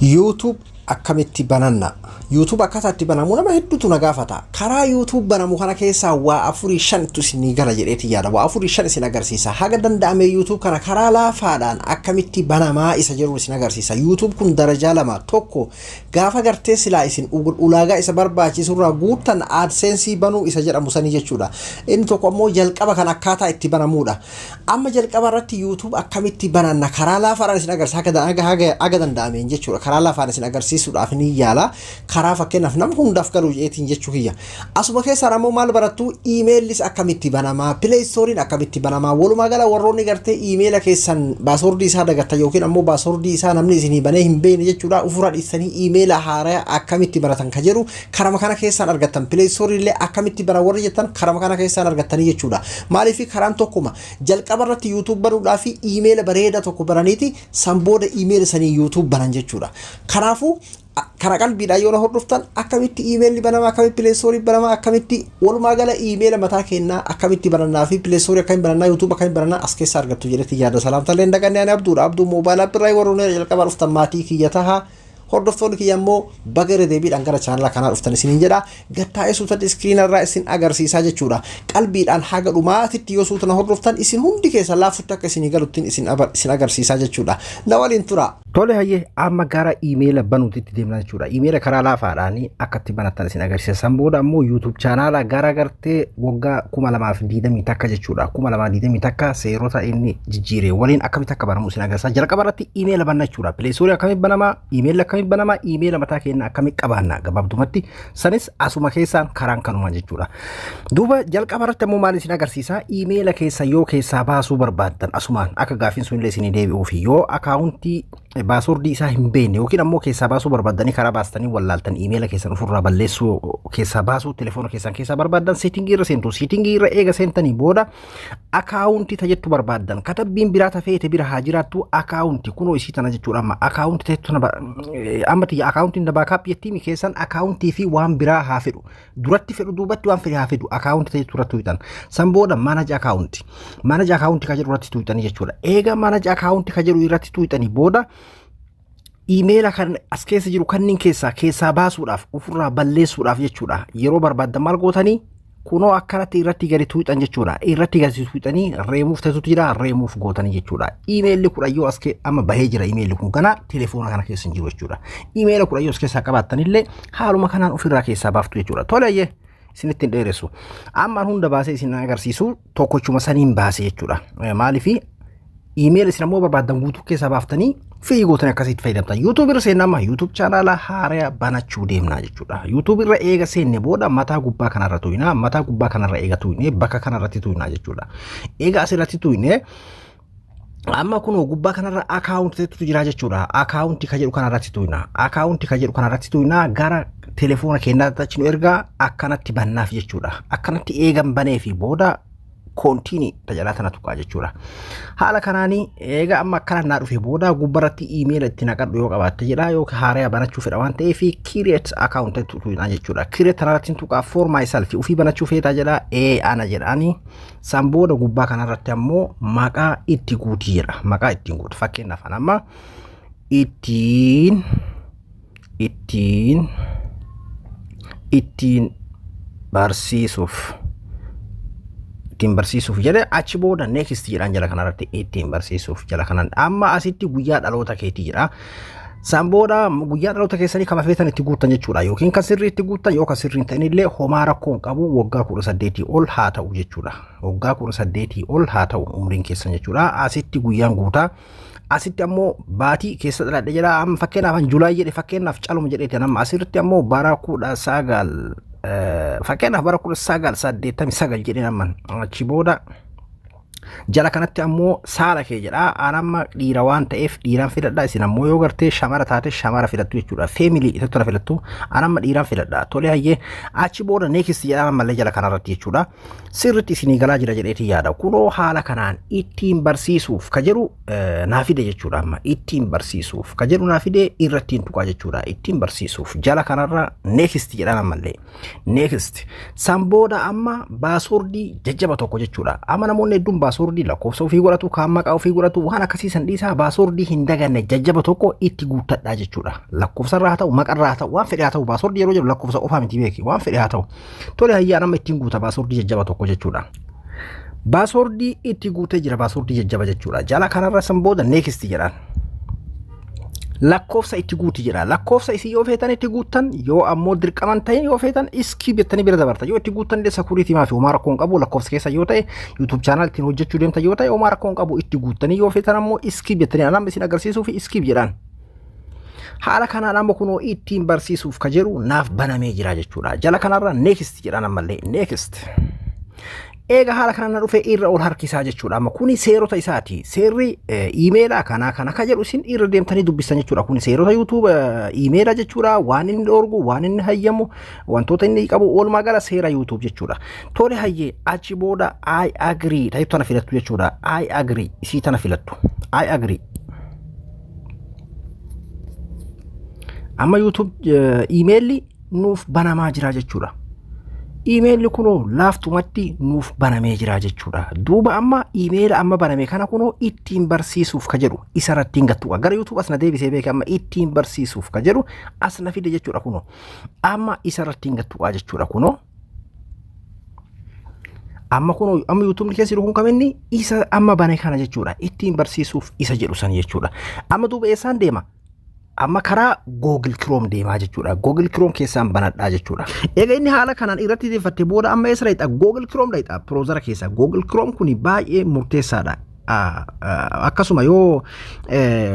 YouTube akkamitti bananna? YouTube akkaataa itti banamu nama hedduutu na gaafata. Karaa YouTube banamu kana keessaa waa afurii shantu isinii gala jedheeti yaada. Waa afurii shan isin agarsiisa. Haga danda'ame YouTube kana karaa laafaadhaan akkamitti banamaa isa jedhu isin agarsiisa. YouTube kun darajaa lama. Tokko, gaafa gartee silaa isin ulaagaa isa barbaachisurraa guuttan AdSense banuu isa jedhamu sanii jechuudha. Inni tokko ammoo jalqaba kan akkaataa itti banamuudha. Amma jalqaba irratti YouTube akkamitti bananna karaa laafaadhaan isin agarsiisa, haga danda'ameen jechuudha. Karaa laafaan isin agarsiisuudhaaf ni yaala. Karaa fakkeenyaaf nama hundaaf galu jeetiin jechuu kiyya. Asuma keessaan ammoo maal barattu? Emaillis akkamitti banamaa, Play Storeiin akkamitti banamaa, walumaa gala warroonni gartee emaila keessan passwordii isaa dagattan yookiin ammoo passwordii isaa namni isinii banee hin beekne jechuudha. Ofirraa dhiistanii emaila haaraa akkamitti banatan ka jedhu karama kana keessaan argattan. Play Storeii illee akkamitti banan warri jettan karama kana keessaan argattanii jechuudha. Maaliif? Karaan tokkuma. Jalqaba irratti YouTube banuudhaa fi emaila bareedaa tokko bananiiti san booda emaila sanii YouTube banan jechuudha. Kanaafuu kana qalbiidhaan yoo na hordoftan, akkamitti emailli banamaa, akkamitti Play Storeii banamaa, akkamitti walumaa gala emaila mataa kennaa akkamitti banannaa fi Play Storeii akkamitti banannaa, YouTube akkamitti banannaa as keessa argattu jedhetti yaada. Salaamtallee hin dagannee. Ani Abduudha. Abduu Mobile Appirraa. Warroonni jalqaba dhuftan maatii kiyya tahaa. Hordoftoonni kiyya immoo baga irra deebiidhaan gara channela kanaa dhuftan isiniin jedha. Gattaa'ee suuta screena irraa isin agarsiisaa jechuudha. Qalbiidhaan haga dhumaatitti yoo suuta na hordoftan, isin hundi keessa laaftutti akka isinii galuttiin isin agarsiisaa jechuudha. Na waliin tura. Tole, hayyee, amma gara emaila banuutitti deemna jechuudha. Emaila karaa laafaadhaan akka itti banattan isin agarsiisa. San booda ammoo YouTube channela gara gartee waggaa 2021 jechuudha. 2021 seerota inni jijjiire waliin akkamitti akka banamu isin agarsiisa. Jalqaba irratti emaila banna jechuudha. Play Storeii akkamitti banamaa, emailli akkamitti banamaa, emaila mataa keenya akkamitti qabaanna gabaabdumatti sanis asuma keessaan karaan kanuma jechuudha. Duuba jalqaba irratti ammoo maal isin agarsiisa? Emaila keessa yoo keessaa baasuu barbaaddan, asumaan akka gaafiin sun illee isinii deebi'uufi, yoo accountii passwordii isaa hin beekne yookiin ammoo keessaa baasuu barbaaddanii karaa baastanii wallaaltan, emaila keessan ofirraa balleessuu, keessaa baasuu telefoona keessan keessaa barbaaddan, settingii irra seentu. Settingii irra eega seentanii booda accountii tajettu barbaaddan. Katabbiin biraa tafeete bira haa jiraattu, accountii kunoo isii tana jechuudha. Amma accountii tajettu tana amma tiyya accountiin backup jettiimi. Keessan accountii fi waan biraa haa fedhu, duratti fedhu, duubatti waan fedhe haa fedhu, accountii tajettu irratti tuutan. San booda manage accountii, manage accountii ka jedhu irratti tuutanii jechuudha. Eega manage accountii ka jedhu irratti tuutanii booda, emaila kan as keessa jiru kanneen keessaa keessaa baasuudhaaf, ofirraa balleessuudhaaf jechuudha, yeroo barbaaddan maal gootanii? Kunoo akkanatti irratti gadi tuuxan jechuudha. Irratti gadi tuuxanii reemuuf ta'etu jira, reemuuf gootanii jechuudha. Emailli kudhayyoo as amma bahee jira. Emailli kun kana telefoona kana keessa hin jiru jechuudha. Emaila kudhayyoo as keessaa qabaattanillee haaluma kanaan ofirraa keessaa baaftu jechuudha. Toleeyyee, isinitti hin dheeressu. Amma hunda baasee isin agarsiisu, tokkochuma saniin baasee jechuudha. Maaliifi emaila isin ammoo barbaaddan guutuu keessaa baaftanii firii gootanii akkasitti fayyadamtan. YouTube irra seenna. Amma YouTube channela haaraa banachuu deemnaa jechuudha. YouTube irra eega seenne booda mataa gubbaa kanarra tuqnaa. Mataa gubbaa kanarra eega tuqnee bakka kanarratti tuqnaa jechuudha. Eega asirratti tuqnee amma kunoo gubbaa kanarra accountiitu jira jechuudha. Accountii ka jedhu kanarratti tuqnaa. Accountii ka jedhu kanarratti tuqnaa, gara telefoona keenyaatti achi nu ergaa, akkanatti bannaaf jechuudha. Akkanatti eegan banee fi booda continue tajaajila tana tuqaa jechuudha. Haala kanaanii eega amma akkana naa dhufe booda, gubbarratti emaila itti naqadhu yoo qabaatte jedha, yookiin haaraa banachuu fedha waan ta'eef create account tuqaa jechuudha. Create tanarratti tuqaa. For myself, ofii banachuu feetaa jedha, ee ana jedhaani. San booda gubbaa kanarratti ammoo maqaa itti guutii jedha. Maqaa ittiin guutu, fakkeenyaaf amma ittiin barsiisuuf, ittiin barsiisuuf jedhe. Achi booda next jedhaan jala kanarratti. Ittiin barsiisuuf jala kanan amma asitti guyyaa dhaloota keetii jedha. San booda guyyaa dhaloota keessanii kama feetan itti guuttan jechuudha. Yookiin kan sirrii itti guuttan, yoo kan sirrii hin ta'in illee homaa rakkoo hin qabu, waggaa 18 ol haa ta'u jechuudha. Waggaa 18 ol haa ta'u umriin keessan jechuudha. Asitti guyyaan guutaa. Asitti ammoo baatii keessa dhaladhe jedha. Amma fakkeenyaaf July jedhe, fakkeenyaaf caluma jedheeti. Amma asirratti ammoo bara 19, fakkeenyaaf bara 1989 jedheen. Amman achi booda jala kanatti ammoo saala kee jedha. An amma dhiira waan ta'eef dhiiraan filadha. Isin ammoo yoo gartee shamara taate shamara filattu jechuudha. Female isa tola filattu. An amma dhiiraan filadha. Tole, hayyee, achi booda next jedha ammallee jala kanarratti jechuudha. Sirriitti isinii galaa jira jedheetii yaada. Kunoo haala kanaan ittiin barsiisuuf ka jedhu naa fide jechuudha. Amma ittiin barsiisuuf ka jedhu naa fide, irratti hin tuqaa jechuudha. Ittiin barsiisuuf jala kanarra next jedhan ammallee. Next. San booda amma passwordii jajjaba tokko jechuudha. Amma namoonni hedduun passwordii Passwordii lakkoofsa ofii godhatu, kaan maqaa ofii godhatu, waan akkasii san dhiisaa, passwordii hin daganne jajjaba tokko itti guuttadhaa jechuudha. Lakkoofsa irraa haa ta'u, maqaa irraa haa ta'u, waan fedhe haa ta'u. Passwordii yeroo jedhu lakkoofsa qofaa miti beeki, waan fedhe haa ta'u. Tole hayyaa, nama ittiin guuta passwordii jajjaba tokko jechuudha. Passwordii itti guutee jira, passwordii jajjaba jechuudha. Jala kanarra san booda next jedhaan. Lakkoofsa itti guuti jedha. Lakkoofsa isii yoo feetan itti guuttan, yoo ammoo dirqaman ta'in yoo feetan skip jettanii bira dabarta. Yoo itti guuttan illee security maafi homaa rakkoo hin qabu. Lakkoofsa keessa yoo ta'e, YouTube channel ittiin hojjechuu deemta yoo ta'e, homaa rakkoo hin qabu itti guuttanii. Yoo feetan ammoo skip jettanii, anam isin agarsiisuu fi skip jedhaan. Haala kanaan amma kunoo ittiin barsiisuuf ka jedhu naaf banamee jira jechuudha. Jala kanarra next jedhaan ammallee next. Eega haala kanaan na dhufee irra ol harkisaa jechuudha. Amma kuni seerota isaati. Seerri iimeelaa kanaa kana ka jedhu isin irra deemtanii dubbistan jechuudha. Kuni seerota YouTube iimeelaa jechuudha. Waan inni dhorgu, waan inni hayyamu, wantoota inni qabu, oolmaa gara seera YouTube jechuudha. Tole hayyee, achi booda I agree ta'e tana filattu jechuudha. I agree isii tana filattu. I agree. Amma YouTube iimeelli nuuf banamaa jira jechuudha. Iimeelli kunoo laaftumatti nuuf banamee jira jechuudha. Duuba amma iimeela amma baname kana kunoo ittiin barsiisuuf ka jedhu isarratti hin gattu. Gara YouTube as na deebisee beeke, amma ittiin barsiisuuf ka jedhu as na fide jechuudha kunoo. Amma isarratti hin gattu jechuudha kunoo. Amma kunoo amma YouTubeni keessa jiru kun kaminni isa amma bane kana jechuudha. Ittiin barsiisuuf isa jedhu san jechuudha. Amma duuba eessaan deema? Amma karaa Google Chrome deemaa jechuudha. Google Chrome keessaan banadhaa jechuudha. Egaa inni haala kanaan irratti xiyyeeffatte booda amma eessa dhaqxa? Google Chrome dhaqxa. Browsera keessa. Google Chrome kuni baay'ee murteessaadha. Akkasuma yoo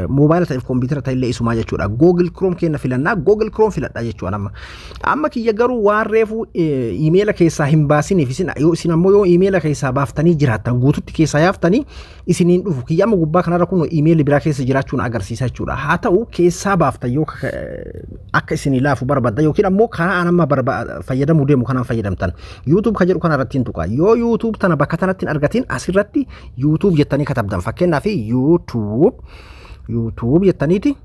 moobaayila ta'eef kompiitara ta'e illee isumaa jechuudha. Google Chrome kenna filannaa, Google Chrome filadha jechuudha amma. Amma kiyya garuu waan reefu iimeela keessaa hin baasiniif, isin yoo isin ammoo yoo iimeela keessaa baaftanii jiraattan, guututti keessaa yaaftanii isiniin dhufu. Kiyya amma gubbaa kanarra kun iimeelli biraa keessa jiraachuun agarsiisa jechuudha. Haa ta'u, keessaa baaftan yoo akka isinii laafu barbaadda yookiin ammoo karaa an amma fayyadamuu deemu kanaan fayyadamtan. YouTube ka jedhu kanarratti hin tuqa. Yoo YouTube tana bakka tanatti hin argatin, asirratti YouTube jettanii katabdan. Fakkeenyaaf YouTube, YouTube jettaniiti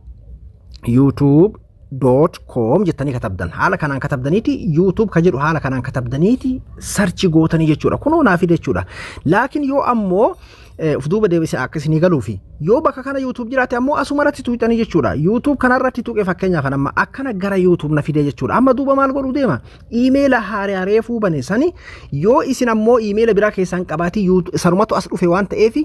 youtube.com jettanii katabdan. Haala kanaan katabdaniiti, YouTube ka jedhu haala kanaan katabdaniiti search gootanii jechuudha. Kunoo naa fide jechuudha. Laakiin yoo ammoo uf duuba deebisee akka isinii galuufi, yoo bakka kana YouTube jiraate ammoo asuma irratti tuqxanii jechuudha. YouTube kanarratti tuqe fakkeenyaaf amma akkana gara YouTube na fide jechuudha. Amma duuba maal godhuu deema? Iimeela haaraa reefuu bane sani, yoo isin ammoo iimeela biraa keessaan qabaatii sanumatu as dhufe waan ta'eef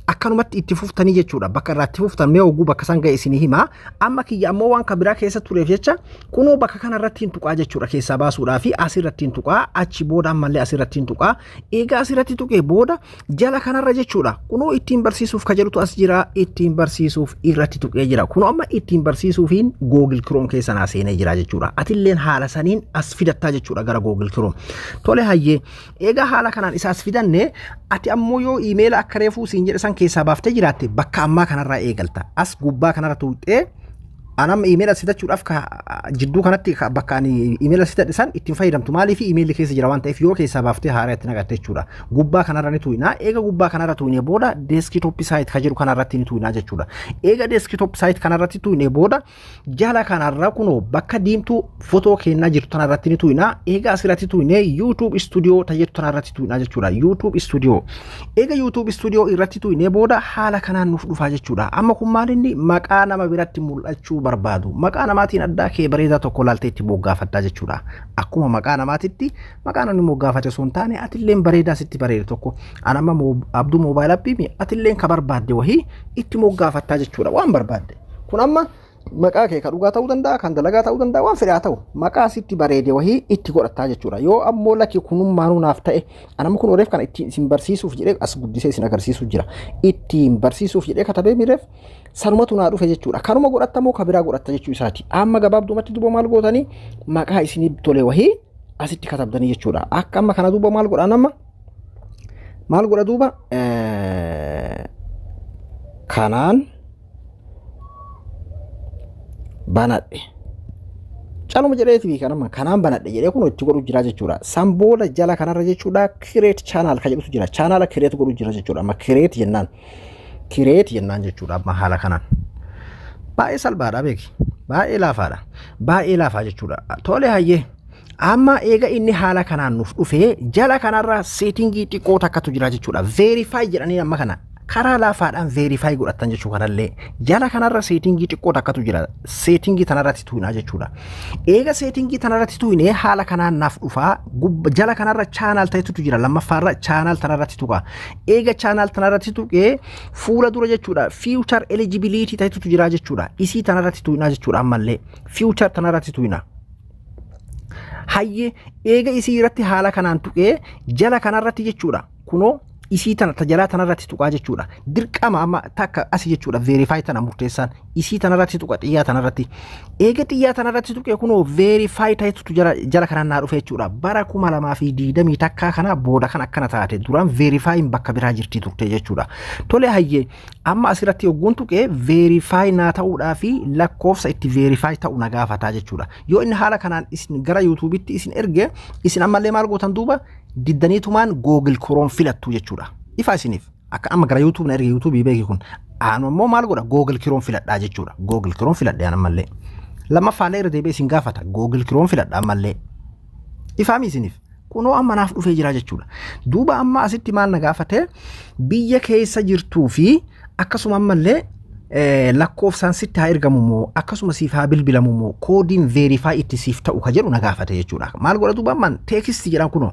akkanumatti itti fuftanii jechuudha. Bakka irraa itti fuftan mee oguu bakka san ga'e isinii hima. Amma kiyya ammoo waan kan biraa keessa tureef jecha kunoo bakka kanarratti hin tuqaa jechuudha keessaa baasuudhaa fi asirratti hin tuqaa. Achi booda ammallee asirratti hin tuqaa. Egaa asirratti tuqee booda jala kanarra jechuudha. Kunoo ittiin barsiisuuf ka jedhutu as jira, ittiin barsiisuuf irratti tuqee jira. Kunoo amma ittiin barsiisuufiin Google Chrome keessa naa seenee jira jechuudha. Atilleen haala saniin as fidattaa jechuudha gara Google Chrome. Tole hayyee, egaa haala kanaan isa as fidanne, ati ammoo yoo iimeela akka reefuu siin jedhe san keessaa baaftee jiraatte bakka ammaa kanarraa eegalta. As gubbaa kanarra tuqxee, anam iimeela as fidachuudhaaf ka jidduu kanatti bakka ani iimeela as fidadhe san ittiin fayyadamtu. Maaliif? Iimeelli keessa jira waan ta'eef, yoo keessaa baaftee haaraa itti naqatte jechuudha. Gubbaa kanarra ni tuqnaa. Eega gubbaa kanarra tuqnee booda desktop site ka jedhu kanarratti ni tuqnaa jechuudha. Eega desktop site kanarratti tuqnee booda jala kanarra kunoo bakka diimtuu fotoo kennaa jirtu tanarratti ni tuqnaa. Eega asirratti tuqnee YouTube Studio tajettu tanarratti tuqnaa jechuudha. YouTube Studio. Eega YouTube Studio irratti tuqnee booda haala kanaan nuuf dhufaa jechuudha. Amma kun maal inni maqaa nama biratti mul'achuu barbaadu. Maqaa namaatiin addaa kee bareedaa tokko laaltee itti moggaafattaa jechuudha. Akkuma maqaa namaatitti maqaa namni moggaafate osoo hin taane, atilleen bareedaa sitti bareede tokko, an amma Abduu Mobile Appii, atilleen ka barbaadde wahii itti moggaafattaa jechuudha, waan barbaadde. Kun amma maqaa kee ka dhugaa ta'uu danda'a, kan dalagaa ta'uu danda'a, waan fedhe haa ta'u, maqaa sitti bareede wahii itti godhattaa jechuudha. Yoo ammoo lakki kunummaanuu naaf ta'e, anamma kun oreef kana ittiin isin barsiisuuf jedhee as guddisee isin agarsiisuu jira. Ittiin barsiisuuf jedhee katabee mireef sanumatu naa dhufe jechuudha. Kanuma godhatta moo ka biraa godhatta jechuu isaati. Amma gabaabdumatti duuba maal gootanii? Maqaa isinii tole wahii asitti katabdanii jechuudha. Akka amma kana duuba maal godhan, amma maal godha duuba kanaan banadhe. Caluma jedheeti kanama kanaan banadhe jedhee kun itti godhu jira jechuudha. San booda jala kanarra jechuudha create channel ka jedhutu jira. Channel create godhu jira jechuudha. Amma create jennaan. Create jennaan jechuudha amma haala kanaan. Baay'ee salphaadha beeki. Baay'ee laafaadha. Baay'ee laafaa jechuudha. Tole hayyee. Amma eega inni haala kanaan nuuf dhufee, jala kanarra setting xiqqoo takkatu jira jechuudha. Verify jedhanii amma kana karaa laafaadhaan verify godhattan jechuu. Kanallee jala kanarra setting xiqqoo takkatu jira. Setting tanarratti tuqnaa jechuudha. Eega setting tanarratti tuqnee haala kanaan naaf dhufaa. Jala kanarra channel ta'etu jira. Lammaffaarra channel tanarratti tuqa. Eega channel tanarratti tuqee fuula dura jechuudha, feature eligibility ta'etu jira jechuudha. Isii tanarratti tuqnaa jechuudha. Ammallee feature tanarratti tuqna. Hayyee, eega isii irratti haala kanaan tuqee jala kanarratti jechuudha, kunoo isii tana tajalaa tanarratti tuqaa jechuudha. Dirqama amma takka asi jechuudha, verify tana murteessaan isii tanarratti tuqa, xiyyaa tanarratti. Eega xiyyaa tanarratti tuqee, kunoo verify ta'etu jala jala kanaan naa dhufe jechuudha. Bara 2021 kana booda kan akkana taate, duraan verifyin bakka biraa jirti turte jechuudha. Tole, hayyee, amma asirratti yogguun tuqee verify naa ta'uudhaa fi lakkoofsa itti verify ta'u na gaafataa jechuudha. Yoo inni haala kanaan isin gara YouTubeitti isin erge, isin ammallee maal gootan duuba? Diddaniitumaan Google Chrome filattu jechuudha. Ifa isiniif akka amma gara YouTube na erge, YouTube beeki kun. Anu ammoo maal godha? Google Chrome filadhaa jechuudha. Google Chrome filadhe an ammallee. Lammaffaallee irra deebi'ee isin gaafata. Google Chrome filadha ammallee. Ifaami isiniif? Kunoo amma naaf dhufee jira jechuudha. Duuba amma asitti maal na gaafate? Biyya keessa jirtuu fi akkasuma ammallee lakkoofsaan sitti haa ergamu moo akkasuma siif haa bilbilamu moo koodiin verify itti siif ta'u ka jedhu na gaafate jechuudha. Maal godha duuba ammaan? Text jedhan kunoo.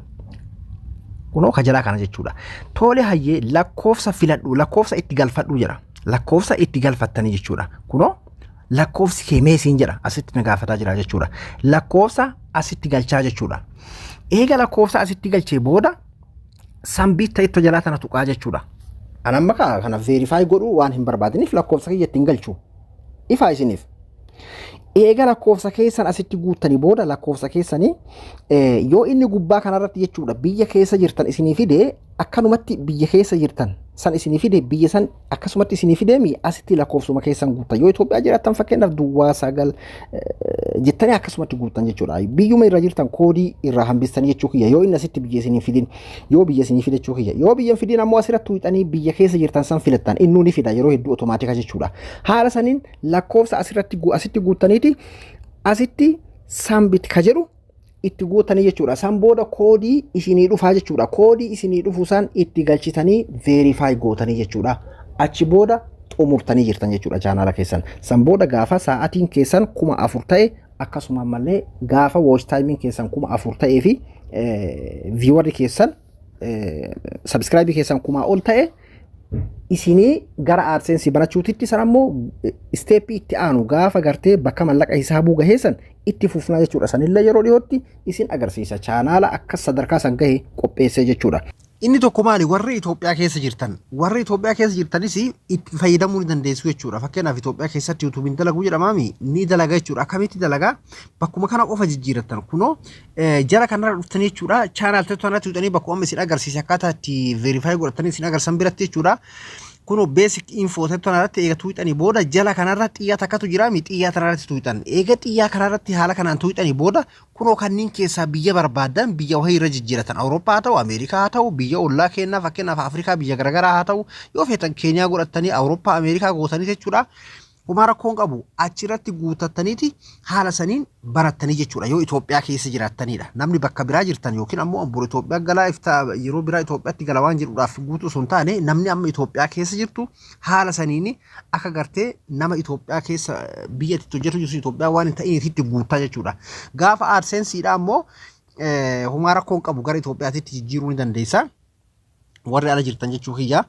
Kunoo ka jalaa kana jechuudha. Tole, hayyee, lakkoofsa filadhu, lakkoofsa itti galfadhu jedha. Lakkoofsa itti galfattanii jechuudha. Kunoo lakkoofsi kee meesiin jedha, asitti na gaafataa jira jechuudha. Lakkoofsa asitti galchaa jechuudha. Eega lakkoofsa asitti galchee booda submit ta'etti jalaa tana tuqaa jechuudha. An amma kana verify godhuu waan hin barbaadiniif lakkoofsa kiyya ittiin galchu. Ifaa isiniif? Eega lakkoofsa keessan asitti guuttanii booda, lakkoofsa keessanii yoo inni gubbaa kanarratti jechuudha biyya keessa jirtan isinii fide, akkanumatti biyya keessa jirtan san isinii fide, biyya san akkasumatti isinii fideemi, asitti lakkoofsuma keessan guuttan. Yoo Itoophiyaa jiraattan, fakkeenyaaf duwwaa 9 jettanii akkasumatti guuttan jechuudha. Biyyuma irra jirtan koodii irraa hambistanii jechuu kiyya, yoo inni asitti biyya isinii fidin, yoo biyya isinii fide jechuu kiyya. Yoo biyya hin fidin ammoo asirratti tuuxanii biyya keessa jirtan san filattan, innuu ni fida yeroo hedduu automatic jechuudha. Haala saniin lakkoofsa asirratti asitti guuttaniiti asitti submit ka jedhu itti guutanii jechuudha. San booda koodii isinii dhufaa jechuudha. Koodii isinii dhufu san itti galchitanii verify gootanii jechuudha. Achi booda xumurtanii jirtan jechuudha channela keessan. San booda gaafa sa'aatiin keessan 4000 ta'e, akkasuma ammallee gaafa watch timeiin keessan 4000 ta'ee fi viewerri keessan, subscribe keessan 1000 ol ta'e, isinii gara AdSense banachuutitti san ammoo step itti aanu gaafa gartee bakka mallaqa hisaabuu gaheessan itti fufnaa jechuudha. Sanillee yeroo dhiyootti isin agarsiisa. Channela akka sadarkaa san gahe qopheessee jechuudha. Inni tokko maali? Warri Itoophiyaa keessa jirtan, warri Itoophiyaa keessa jirtanis itti fayyadamuu ni dandeessu jechuudha. Fakkeenyaaf Itoophiyaa keessatti YouTubeiin dalaguu jedhamaami, ni dalaga jechuudha. Akkamitti dalagaa? Bakkuma kana qofa jijjiirattan. Kunoo jara kanarra dhuftanii jechuudha. Channel ta'e kanatti tuqxanii bakkuma amma isin agarsiise, akkaataa itti verify godhatanii isin agarsiisan biratti jechuudha. Kunoo basic info ta'e kanarratti eega tuqxanii booda jala kanarra xiyyaa takkatu jira mi, xiyyaa kanarratti tuqxan. Eega xiyyaa kanarratti haala kanaan tuqxanii booda, kunoo kanneen keessaa biyya barbaadan, biyya wahii irra jijjiiratan, Awurooppaa haa ta'u, Ameerikaa haa ta'u, biyya ollaa kennaa, fakkeenyaaf Afrikaa biyya garaagaraa haa ta'u, yoo feetan Keeniyaa godhattanii, Awurooppaa, Ameerikaa gootanii jechuudha. Homaa rakkoon qabu, achirratti guutattaniiti haala saniin barattanii jechuudha yoo Itoophiyaa keessa jiraattanidha. Namni bakka biraa jirtan yookiin ammoo boru Itoophiyaa galaa iftaa yeroo biraa Itoophiyaatti gala waan jedhuudhaaf guutuu osoo hin taane, namni amma Itoophiyaa keessa jirtu haala saniin akka gartee nama Itoophiyaa keessa biyya itti hojjetu jirtu Itoophiyaa waan hin ta'iniif itti guuttaa jechuudha. Gaafa AdSenseidha ammoo homaa rakkoon qabu, gara Itoophiyaatti jijjiiruu ni dandeessa. Warri ala jirtan jechuu kiyya.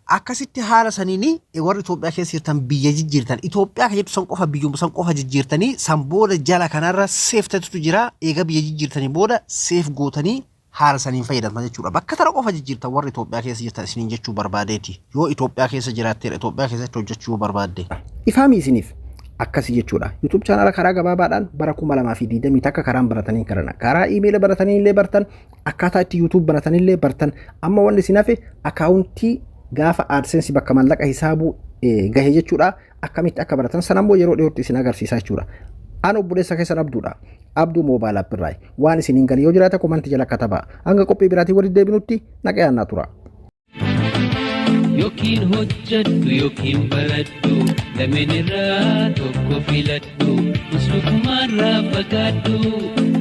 Akkasitti haala saniin warri Itoophiyaa keessa jirtan biyya jijjiirtan. Itoophiyaa kan jettu san qofa, biyyuma san qofa jijjiirtanii, san booda jala kanarra save ta'etu jira. Eega biyya jijjiirtanii booda save gootanii haala saniin fayyadamtan jechuudha. Bakka tana qofa jijjiirtan warri Itoophiyaa keessa jirtan isiniin jechuu barbaadeeti. Yoo Itoophiyaa keessa jiraatteedha, Itoophiyaa keessatti hojjechuu yoo barbaadde. Ifaami isiniif? Akkasii jechuudha. YouTube channela karaa gabaabaadhaan bara 2021 karaan baratanii karana. Karaa iimeela baratanii illee bartan, akkaataa itti YouTube baratanii illee bartan. Amma wanni isin hafe account gaafa AdSense bakka mallaqa hisaabuu gahe jechuudha. Akkamitti akka baratan san ammoo yeroo dhiyootti isin agarsiisa jechuudha. An obboleessa keessan Abduudha. Abduu Mobile App irraa. Waan isin hin galle yoo jiraate comment jala katabaa. Hanga qophii biraatiin walitti deebinutti naqee tura. Yookiin hojjadhu yookiin baradhu, lameen irraa tokko filadhu, muslukumaarraa fagaadhu.